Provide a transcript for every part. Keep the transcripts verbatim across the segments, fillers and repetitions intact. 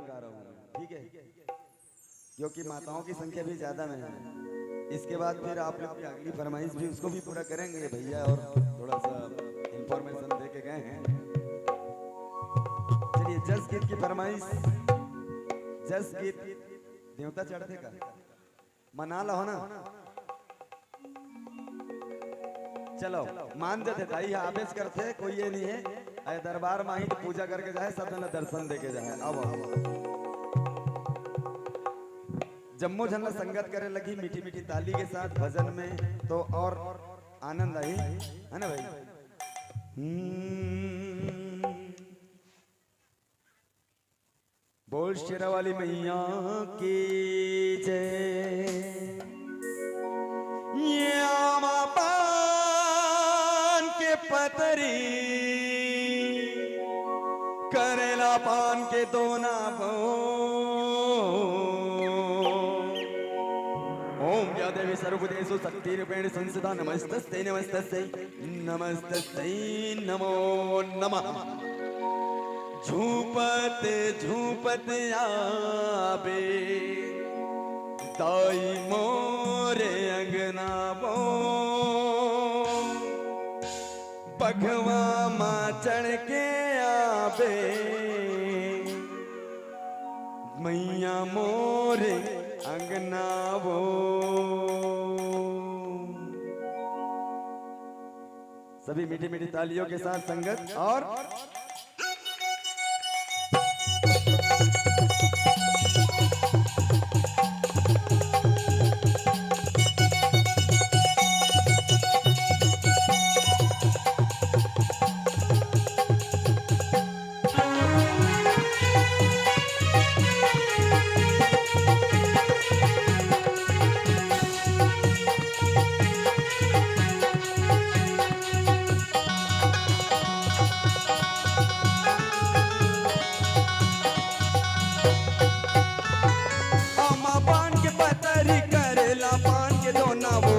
गा रहा हूँ मैं, ठीक है, क्योंकि माताओं की संख्या भी ज्यादा में है। इसके बाद फिर आप लोग की अगली फरमाइश भी, उसको भी पूरा करेंगे भैया, और थोड़ा सा इंफॉर्मेशन दे के गए हैं। चलिए, जस गीत की फरमाइश, जस गीत देवता चढ़ते का मना लो ना। चलो, मान जथे दाई ह, आबेच करथे, कोई ये नहीं है। अरे दरबार म आही त पूजा करके जाए, सब जना दर्शन देके जाए। अब जम्मो झन ला संगत करे लगी मीठी मीठी ताली के साथ भजन में, तो और आनंद आही, है ना भाई? हम्म। बोल शेरा वाली मैया की जय। ये आमा पान के पतरी, करेला पान के दोना बो। ओम या देवी सर्वभूतेषु शक्ति रूपेण संस्थिता नमस्तस्यै नमस्तस्यै नमस्तस्यै नमो नमः। झूपत झूपत आबे दाई मोरे अंगना बो। बघवा मा चढ़ के आबे मैया मोरे अंगना बो। सभी मीठी मीठी तालियों के साथ संगत और आमा पान के पतरी, करेला पान के दोना वो,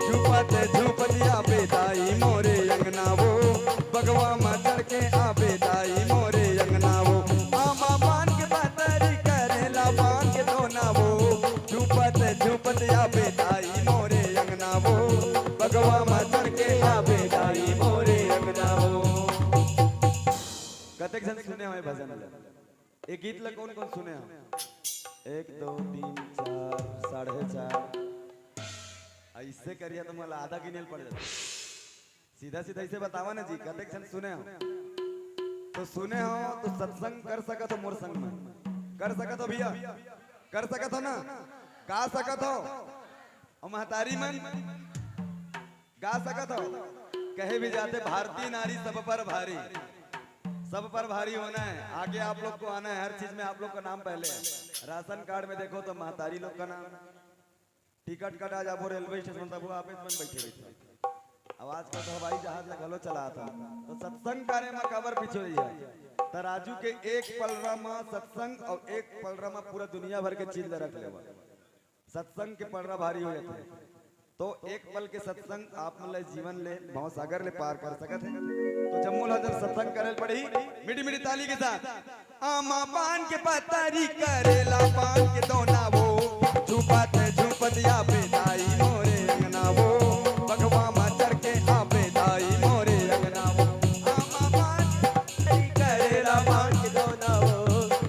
झूपत झूपत आबे दाई मोरे अंगना वो, बघवा मा चढ़ के आबे दाई मोरे अंगना वो। आमा पान के पतरी, करेला पान के दोना वो, झूपत झूपत आबे दाई मोरे अंगना वो, बघवा मा चढ़ के आबे दाई मोरे अंगना वो। कतेक झन सुने हो ये भजन ल? ये गीत ला कौन कौन सुने हो? एक, दो, तीन, चार, साढ़े चार। ऐसे करिया तो मोला आधा गिने ल पड़ जाता। सीधा सीधा ऐसे बतावा ना जी, कतेक झन सुने हो? तो सुने हो तो सत्संग कर सकत हो मोर संग में, कर सकत हो भैया, कर सकत हो ना, गा सकत हो। और महतारी मन गा सकत हो। कहे भी जाथे, भारतीय नारी सब पर भारी, सब पर भारी होना है। आगे आप लोग को आना है, हर चीज में आप लोग का नाम पहले है। राशन कार्ड में देखो तो महतारी लोग का नाम, टिकट कटा जाबो रेलवे स्टेशन तब आप इसमें बैठे बैठे। अब आजकल तो हवाई जहाज ला घलो चलात हो, तो सत्संग करे म काबर पीछे रहिया? तराजू के एक पलरा म सत्संग और एक पलरा म पूरा दुनिया भर के चीज ला रख लेवा। सत्संग के पलरा भारी हो जाथे। तो एक पल के सत्संग आप मन ला जीवन ले भवसागर ले पार कर सकत हे। तो जम्मो ला जब सत्संग करे ल पड़ही, मीठी मीठी ताली के साथ। आमा पान के पतरी, करेला पान के दोना वो, झूपत झूपत आबे दाई मोरे अंगना वो, बघवा मा चढ़ के आबे दाई मोरे अंगना वो। आमा पान के पतरी, करेला पान के दोना वो,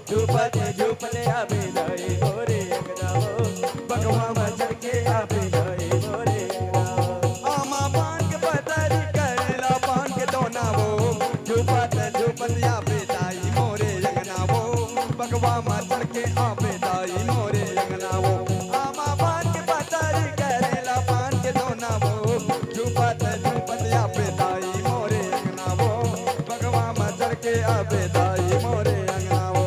झूपत झूपत आबे दाई मोरे अंगना वो, बघवा मा चढ़ के आबे दाई मोरे अंगना वो। आमा पान के पतरी, करेला पान के दोना वो, झूपत झूपत आबे दाई मोरे अंगना वो, बघवा मा चढ़ के आबे दाई मोरे अंगना वो। आमा पान के पतरी, करेला पान के दोना वो, झूपत झूपत आबे दाई मोरे अंगना वो, बघवा मा चढ़ के आबे दाई मोरे अंगना वो।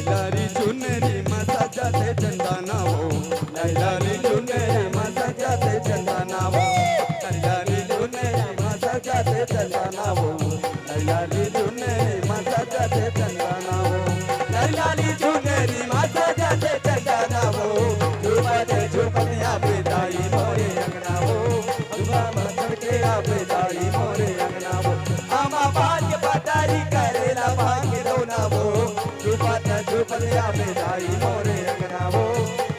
लाली चुनरी मा सजा दे चंदना वो, लाली चुनरी मा सजा दे चंदना वो, लाली चुनरी मा सजा दे चंदना वो, लाली चुनरी मा सजा दे चंदना वो, लाली चुनरी मा सजा दे चंदना वो। झूमत झूमत आबे दाई मोरे अंगना वो, झूमत झूमत आबे दाई मोरे अंगना वो। आमा पान के पटारी करेला भांग के दोना वो, झूमत झूमत आबे दाई मोरे अंगना वो,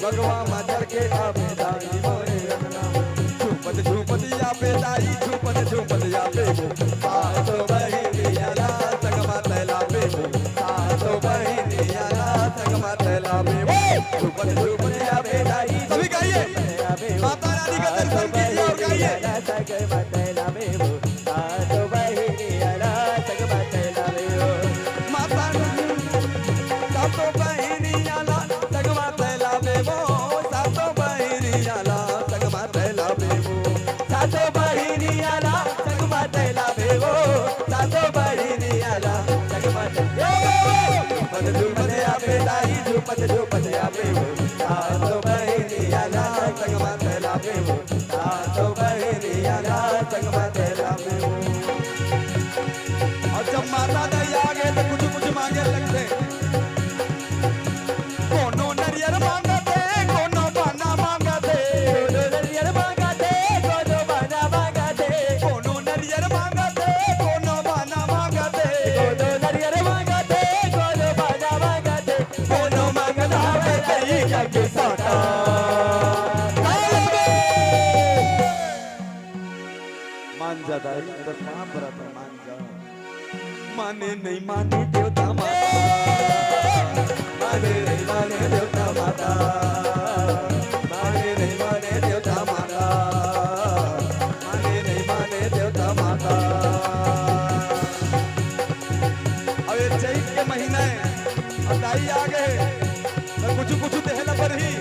बगवा मा चढ़ के आबे दाई मोरे अंगना वो। झूमत झूमत आबे दाई, झूमत झूमत आबे वो। सातो बहिनिया ला संगमा तैला बे वो। सातो बहिनिया ला संगमा तैला बे वो। झूमत झूमत आबे दाई, सभी गाइए। माता रानी का दर्शन कीजिए और गाइए। संगमा तैला बे वो। सातो बहिनिया ला संगमा तैला बे वो। माता रानी, सातो बहिनिया ला संगमा तैला बे वो। सातो बहिनिया ला संगमा तैला बे वो। सातो बहिनिया ला संगमा तैला बे वो। सातो बहिनिया ला संगमा तैला बे वो। झूमत झूमत आबे दाई, झूमत झूमत आबे वो। सातो बहिनिया ला संगमा तैला बे वो। सातो बहिनिया ला संगमा तैला बे वो। अउ जब माता दाई आगे त कुछु कुछु मांगे लगथे। कोनो नरियर मांगथे, कोनो बाना मांगथे। कोनो नरियर मांगथे, कोनो बाना मांगथे। कोनो नरियर मांगथे, कोनो बाना मांगथे। कोनो नरियर मांगथे, कोनो बाना मांगथे। कोनो मांगत हावय कई जग साटा। मान जा दाई, त पाँव परत हंव, मान जा। माने नहीं माने देवता माता, माने नहीं माने देवता माता, माने नहीं माने देवता माता, माने नहीं माने देवता माता। अब ये चैत के महीना हे, अब दाई आ गे हे, त कुछु कुछु देहे ला परही।